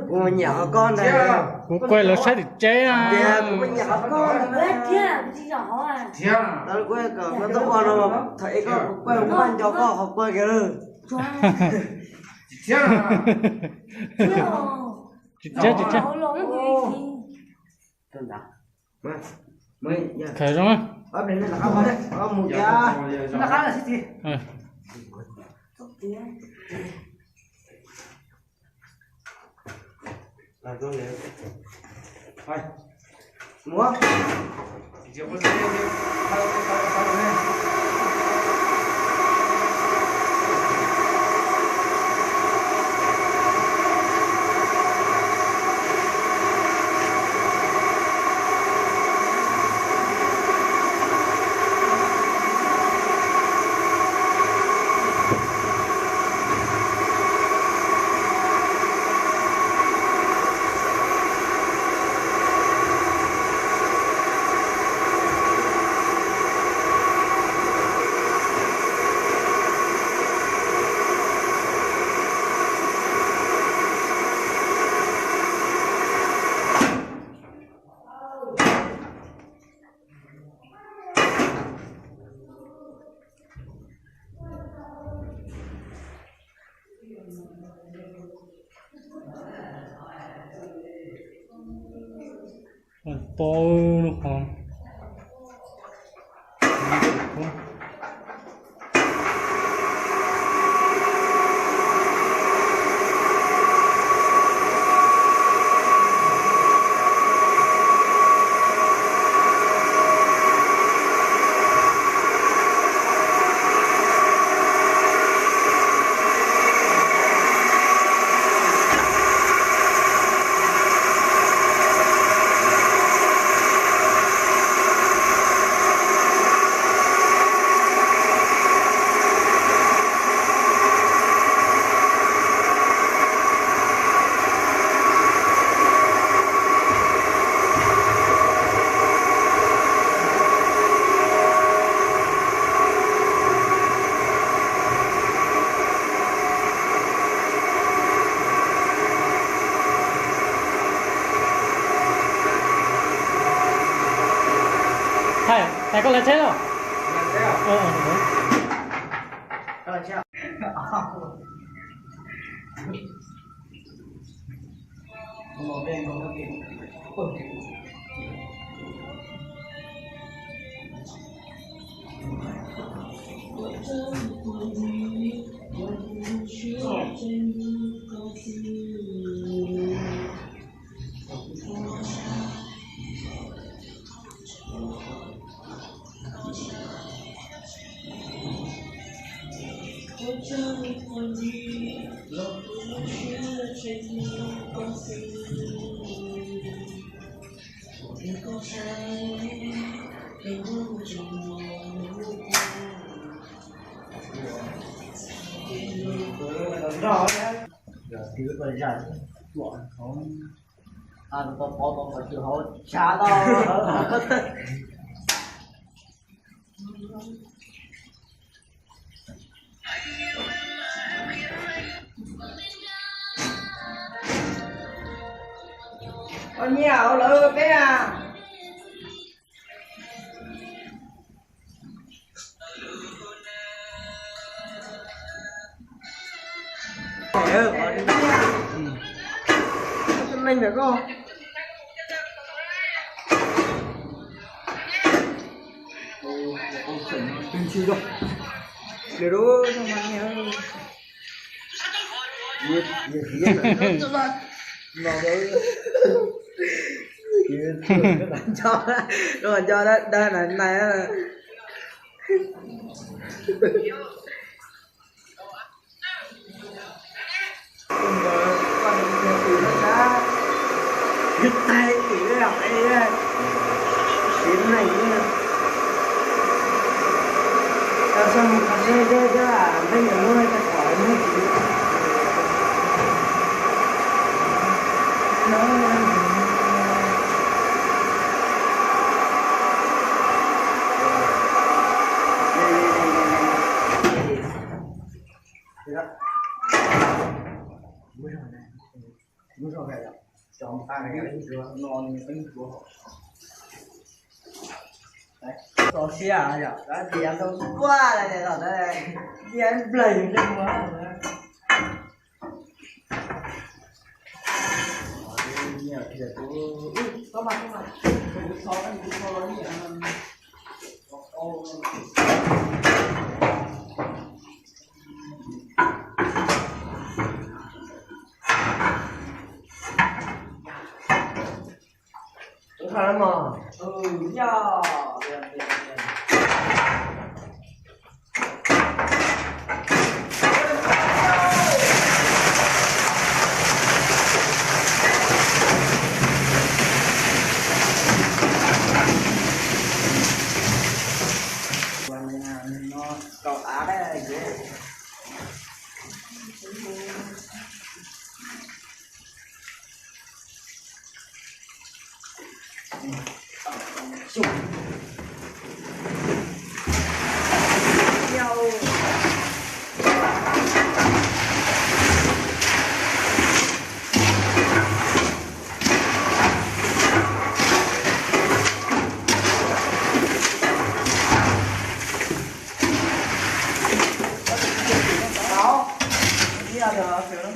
Kuv nyiam qhov koj ntag. Kuv kuaj lawv saib tim tsev na. Kuv nyiam qhov koj ntag. Tau kuv kom koj tuaj ua no, thaum ub koj kuaj kuaj nco koj qhov kuaj kiag lawm. Tsis thiab, tsis thiab. Khaws zoo na. Pom lub qhov. Thầy, thầy có lái xe không? Lái xe à? Ờ, ờ, ờ. Có lái xe à? Ua nyiaj hauv lawv peb a. Meej ntawm koj. Nchi rau. Lwm lub no mas nyiaj. Nco, nco, nco, nai. Txo siab yom, tias tau kuaj los los tias nplawg yus ntsej muag. Ua tau mog. Ua no rau av.